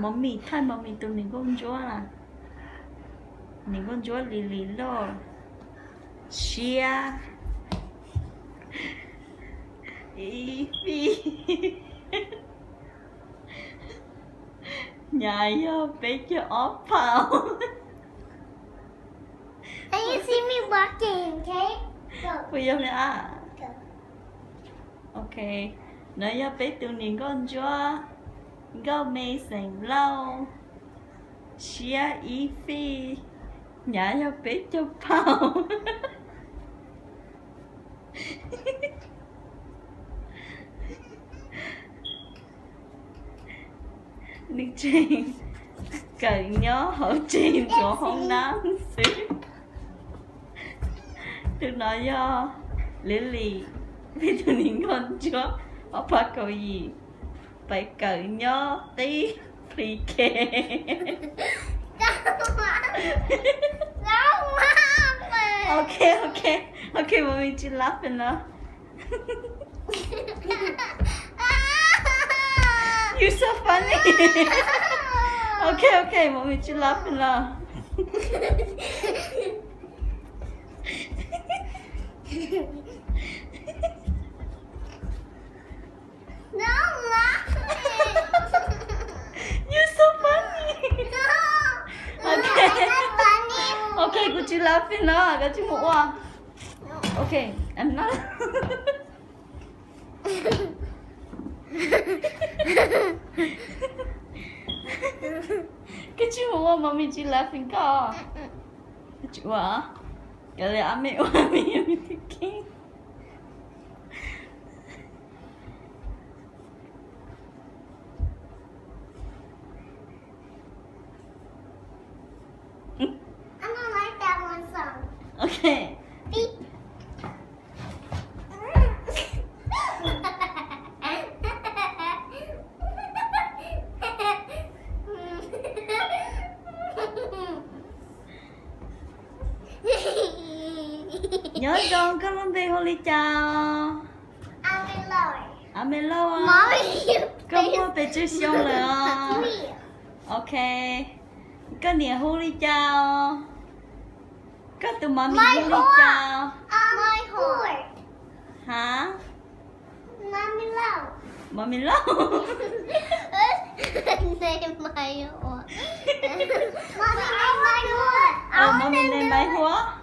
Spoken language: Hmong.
Mov mis thaij mov mis tus niam nkauj ntsuab, niam nkauj ntsuab Lis Lis loj, siab ib fij, hnyav yog peb caug ob pound. Puas yog li a? Ok, no yog peb tus niam nkauj ntsuab, nkauj me xeem Lauj, siab ib fij, hnyav yog peb caug pound. Nws tseem kawm nyob hauv tsev ntxuav hoob nab xwb. Tus no yog Lis Lis, peb tus niam nkauj ntsuab ob phav kaum yim, pais kawm nyob qib plis ke. Ok, ok, ok, mommy tsis laughing no. You so funny. Ok, ok, mommy tsis laughing no. You so funny. Ok, kuv tsis laughing no, koj tsis mus ua. Ok, I'm not. Koj tsis mus ua, mommy tsis laughing koj. Koj tsis ua, koj li ab me ua me me tib ki. I don't like that one song. Ok. Beep. Nyob zoo, koj lub npe hu li cas? Ab Me Lauj. Koj muaj pes tsawg xyoo lawm os? Ok. Koj niam hu li cas os? Koj tus mami hu li cas? Ha? Mami Lauj. Mami Lauj. Mami Nai Mai Huab.